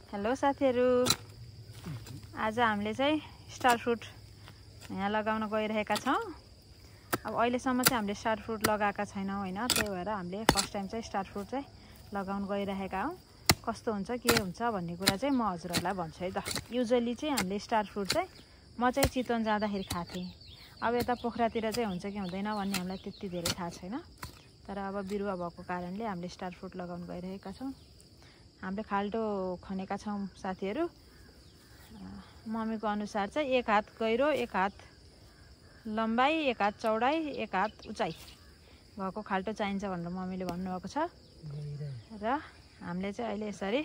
Hello साथीहरु, आज हामीले चाहिँ स्टार फ्रुट यहाँ लगाउन गइरहेका छौं। अब अहिलेसम्म चाहिँ हामीले स्टार फ्रुट लगाएका छैनौं हैन, त्यही भएर हामीले फर्स्ट टाइम चाहिँ स्टार फ्रुट चाहिँ लगाउन गइरहेका हौं। कस्तो हुन्छ के हुन्छ भन्ने कुरा चाहिँ म हजुरहरुलाई भन्छु है त। युजुअली चाहिँ हामीले स्टार फ्रुट चाहिँ म चाहिँ चितवन जाँदाखेरि खाथे। अब यता पोखरातिर चाहिँ हुन्छ कि हुँदैन भन्ने हामीलाई त्यति धेरै थाहा छैन, तर अब बिरुवा भएको कारणले हामीले स्टार फ्रुट लगाउन गइरहेका छौं। हामीले खाल्टो खनेका छौं साथीहरु। मम्मीको अनुसार चाहिँ एक हात गहिरो, एक हात लम्बाई, एक हात चौडाई, एक हात उचाइ भएको खाल्टो चाहिन्छ भनेर मम्मीले भन्नुभएको छ। र हामीले चाहिँ अहिले यसरी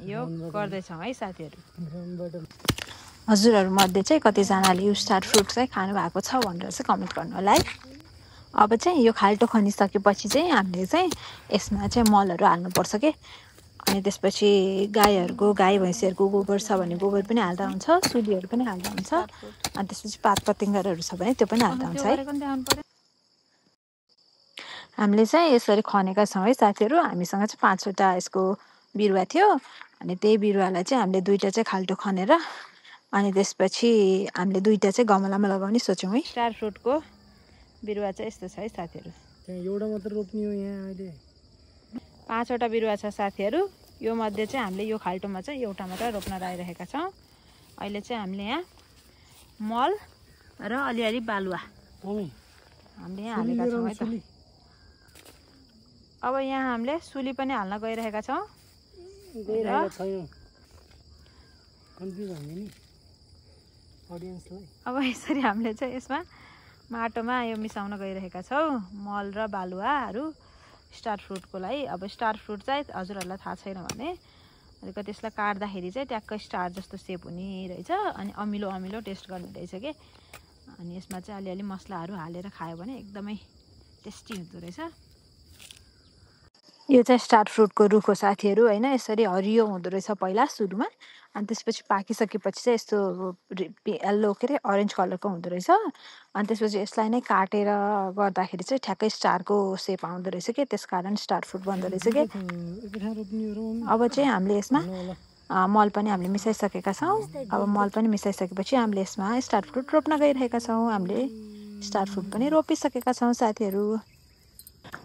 यो गर्दै छौं है साथीहरु। हजुरहरु मध्ये चाहिँ कतिजनाले यो स्टार फ्रुट चाहिँ खानु भएको छ भनेर चाहिँ कमेन्ट गर्नु होला है। अब चाहिँ यो खाल्टो खनिसकेपछि चाहिँ हामीले चाहिँ यसमा चाहिँ मलहरु हाल्नु पर्छ के। अनि त्यसपछि गाई भैँसीहरुको गोबर छ भने गोबर पनि हाल्दा हुन्छ, सुलीहरु पनि हाल्दा हुन्छ। अनि त्यसपछि पात पतिंगरहरु छ भने त्यो पनि हाल्दा हुन्छ है। हामीले चाहिँ यसरी खनेका छौं है साथीहरु। हामीसँग चाहिँ 5 वटा यसको बिरुवा थियो। अनि त्यही बिरुवालाई चाहिँ हामीले दुईटा चाहिँ खाल्टो खनेर अनि त्यसपछि हामीले दुईटा चाहिँ गमलामा लगाउने सोच्यौं है। स्टार फ्रुटको बिरुवा चाहिँ यस्तो छ है साथीहरु। त्यहाँ एउटा मात्र रोप्ने हो यहाँ अहिले। 5 वटा बिरुवा छ साथीहरु। यो मध्ये चाहिँ हामीले यो खाल्टोमा चाहिँ एउटा मात्र रोप्न लागिरहेका छौं। अहिले चाहिँ हामीले यहाँ मल र अलिअलि बालुवा हामीले यहाँ हालेका छौं है त। अब यहाँ हामीले सुली पनि हाल्न गइरहेका छौं। अब यसरी हामीले चाहिँ यसमा माटोमा यो मिसाउन गइरहेका छौं, मल र बालुवाहरु स्टार फ्रुटको लागि। अब स्टार फ्रुट चाहिँ हजुरहरुलाई थाहा छैन भने अलिकति त्यसलाई काट्दाखेरि चाहिँ ट्याक्कै स्टार जस्तो सेप हुने रहेछ। अनि अमिलो टेस्ट गर्ने रहेछ के। अनि यसमा चाहिँ अलिअलि मसलाहरु हालेर खायो भने एकदमै टेस्टी हुँदो रहेछ। यो चाहिँ स्टार फ्रुटको रुख हो साथीहरु हैन। यसरी हरियो हुँदो रहेछ पहिला सुरुमा, अनि त्यसपछि पाकिसकेपछि चाहिँ यस्तो येल्लो के रे ऑरेन्ज कलरको हुँदो रहेछ। अनि त्यसपछि यसलाई नै काटेर गर्दाखेरि चाहिँ ठ्याक्कै स्टारको सेप आउँदो रहेछ के। त्यसकारण स्टार फ्रुट बन्दो रहेछ के। अब चाहिँ हामीले यसमा मल पनि हामीले मिसाइसकेका छौं। अब मल पनि मिसाइसकेपछि हामीले यसमा स्टार फ्रुट रोप्न गइरहेका छौं। हामीले स्टार फ्रुट पनि रोपिसकेका छौं साथीहरु।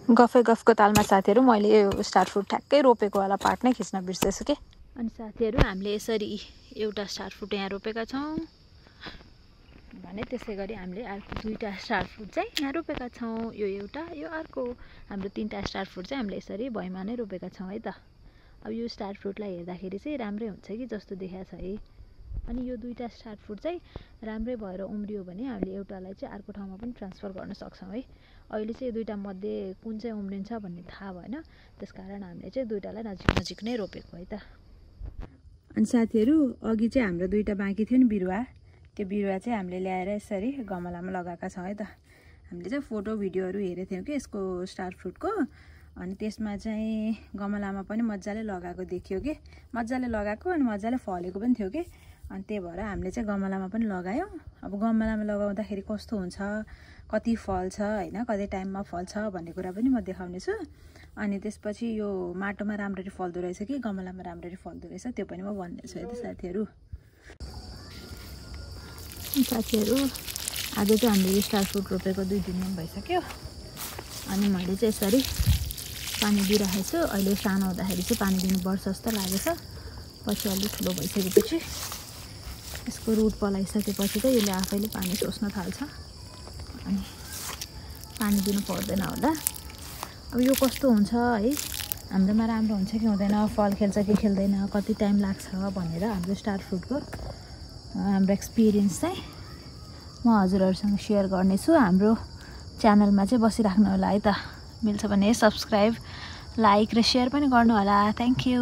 गफको तालमा साथीहरु मैले यो स्टार फ्रुट ठ्याक्कै रोपेको वाला पार्ट नै खिच्न बिर्सेछु के। अनि साथीहरु हामीले यसरी एउटा स्टार फ्रुट यहाँ रोपेका छौं भने त्यसैगरी हामीले अर्को दुईटा स्टार फ्रुट चाहिँ यहाँ रोपेका छौं। यो एउटा, यो अर्को। हाम्रो 3टा स्टार फ्रुट चाहिँ हामीले यसरी भैमा नै रोपेका छौं है त। अब यो स्टार फ्रुटलाई हेर्दाखेरि चाहिँ राम्रै हुन्छ कि जस्तो देखाएको छ है। अनि यो दुईटा स्टार फ्रुट चाहिँ राम्रै भएर उम्रियो भने हामीले एउटालाई चाहिँ अर्को ठाउँमा पनि ट्रान्सफर गर्न सक्छौं है। अहिले चाहिँ यो दुईटा मध्ये कुन चाहिँ उम्रिन्छ भन्ने थाहा भएन, त्यसकारण हामीले चाहिँ दुईटालाई नजिक नै रोपेको है त। अनि साथीहरु अघि चाहिँ हाम्रो दुईटा बाँकी थियो नि बिरुवा, त्यो बिरुवा चाहिँ हामीले ल्याएर यसरी गमलामा लगाएका छौं है त। हामीले चाहिँ फोटो भिडियोहरु हेरेको थियौं कि यसको स्टार फ्रुटको। अनि त्यसमा चाहिँ गमलामा पनि मज्जाले लगाएको देखियो के, मज्जाले लगाएको अनि मज्जाले फलेको पनि थियो के। अनि त्यही भएर हामीले चाहिँ गमलामा पनि लगायौं। अब गमलामा लगाउँदाखेरि कस्तो हुन्छ, कति फल्छ हैन, कति टाइममा फल्छ भन्ने कुरा पनि म देखाउने छु। अनि त्यसपछि यो माटोमा राम्ररी फल्दो रहेछ कि गमलामा राम्ररी फल्दो रहेछ त्यो पनि म भन्ने छु है त साथीहरु। साथीहरु आज चाहिँ हामीले यो स्टार फ्रुट रोपेको 2 दिन भइसक्यो। अनि मैले चाहिँ यसरी पानी दिइराखेको छु। अहिले सानो हुँदाखेरि चाहिँ पानी दिनुपर्छ जस्तो लागेछ। पछि अलि ठुलो भइसकेपछि यसको रुट पलाइसकेपछि चाहिँ यसले आफैले पानी सोच्न थाल्छ। अनि पानी दिनु पर्दैन होला। अब यो कस्तो हुन्छ है, हाम्रोमा राम्रो हुन्छ कि हुँदैन, फल खेल्छ कि खेल्दैन, कति टाइम लाग्छ भनेर हाम्रो स्टार फ्रुटको हाम्रो एक्सपिरियन्स चाहिँ म हजुरहरुसँग शेयर गर्नेछु। हाम्रो च्यानलमा चाहिँ बसिराख्नु होला है त। मिल्छ भने सब्स्क्राइब, लाइक र शेयर पनि गर्नु होला। Thank you.